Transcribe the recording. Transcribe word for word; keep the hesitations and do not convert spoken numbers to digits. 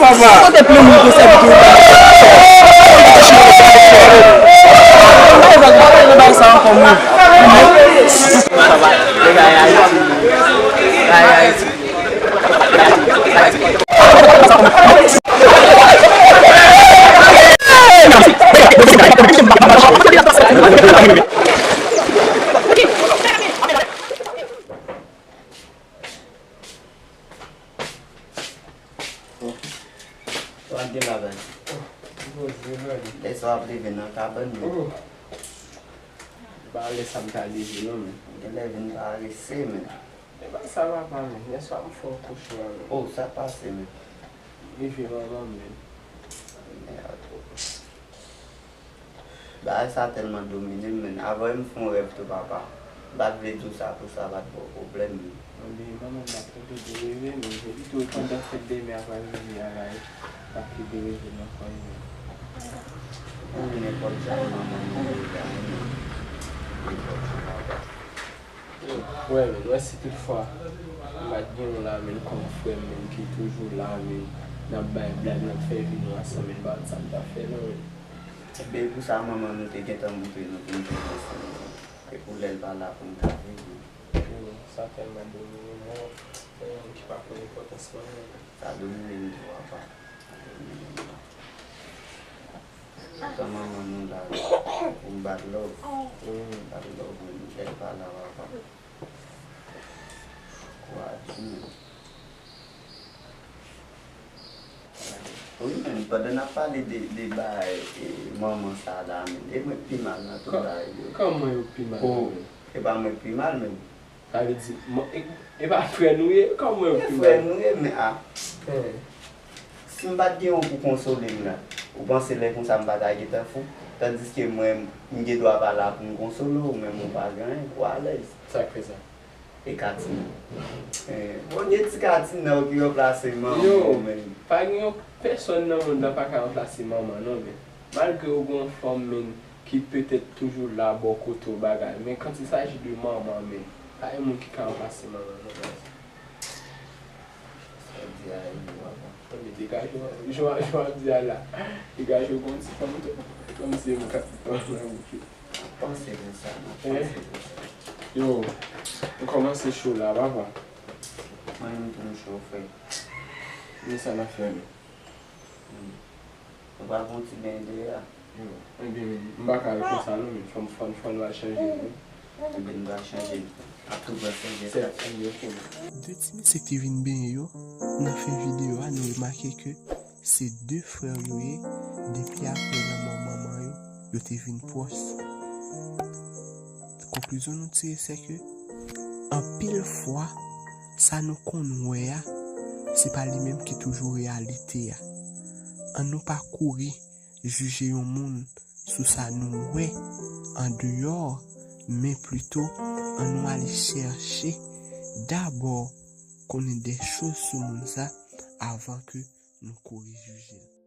Papa. Kote plim ou te sèvi ki ou pa. Bay sa ankò, mwen. Sa gen la, baz? Lè sa w ap leve nan kabann, men. Ba lè sa m ta leve non, men. Ou genlè vin parese, men. E pa sa papa, men. Yèswa m fè yon kouche, men. Oh, sa pase, men. Leve manman m, men. Mèd. Bagay sa tèlman domine m, men. Avan m fè yon rèv tou, papa. M pa t vle di w sa pou sa pa t ba w pwoblèm, men. Mwen byen manman m ap tonbe de reve, men. Epi tou, pandan fèt demen a pral rive a la, m ap tonbe reve nan kò l, men. Ou nenpòt jan manman m reve a, men. Nenpòt jan, papa. Wè, men, wè, si toutfwa m pa t gen w la, men, kòm frè m, men, ki toujou la, men, n ap bay blag, n ap fè vi nou ansanm, men, m pa konn sa m t ap fè, non, men. Ebyen, pou sa, manman nou te gentan montre nou pou n viv ansanm, men, e pou lè l pa la pou n ka viv, men. Yo, sa tèlman domine m, mwen, yon moun ki pa konn enpòtans manman. Sa domine m tou, apa. Sa domine m tou. Tan manman nou la, pou m bat love. Wi, m bat love, men lè l pa la, papa. Kwa di, men. Wi, men, pandan n ap pale de, de bagay, e, manman sa la, men, e mwen k pi mal nan tout bagay yo. Kòman yo k pi mal? Oh, e pa mwen k pi mal, men. Sa vle di, e, e pa frè nou ye? Kòman yo pi mal? E frè nou ye, men a. Si m pa t gen yon pou konsole m la, ou panse lè konsa m pa ta gentan fou? Tandiske mwen, m gen dwa pa la pou m konsole w, ou menm ou pa gen anyen, ou alèz. Sa k fè sa? E Katina. Eh, bon, gen ti Katina ki ranplase manman w, men. Pa gen yon pèsòn nan mond lan pa ka ranplase manman, non, men. Malgre ou gen yon fanm, men, ki petèt toujou la bò kote w bagay, men quand il s'agit de manman, men, pa gen moun ki ka ranplase manman, non, baz. Sa di a, e, papa. Tande, degaje w, jan w ap di a la. Degaje w kon ti fanm tou. Kòmsi e mwen k ap pran nan bouch ou. N ap panse konsa, n ap panse konsa. Yo, nou kòmanse cho la, papa. Mwen menm tou m cho, frè. Men sa n ap fè, men. Hmm. Nou pral pran yon ti beny deyò a. Yo, ebyen, men, m pa ka al konsa non, men fò m, fò m, fò nou al chanje nou. Ebyen, nou pral chanje nou. Ap tou pran sèvyèt la. Sèvyèt, ok, men. De ti mesye ki te vin benyen yo, nan fen videyo a, nou remake ke se de frè yo ye, depi apre lanmò manman yo, yo te vin pwòch. Konklizyon nou tire, se ke anpil fwa, sa nou konn wè a, se pa li menm ki toujou reyalite a. Ann nou pa kouri jije yon moun sou sa nou wè andeyò, men plito ann nou ale chèche dabò konnen de choz sou moun sa avan ke nou kouri jije l.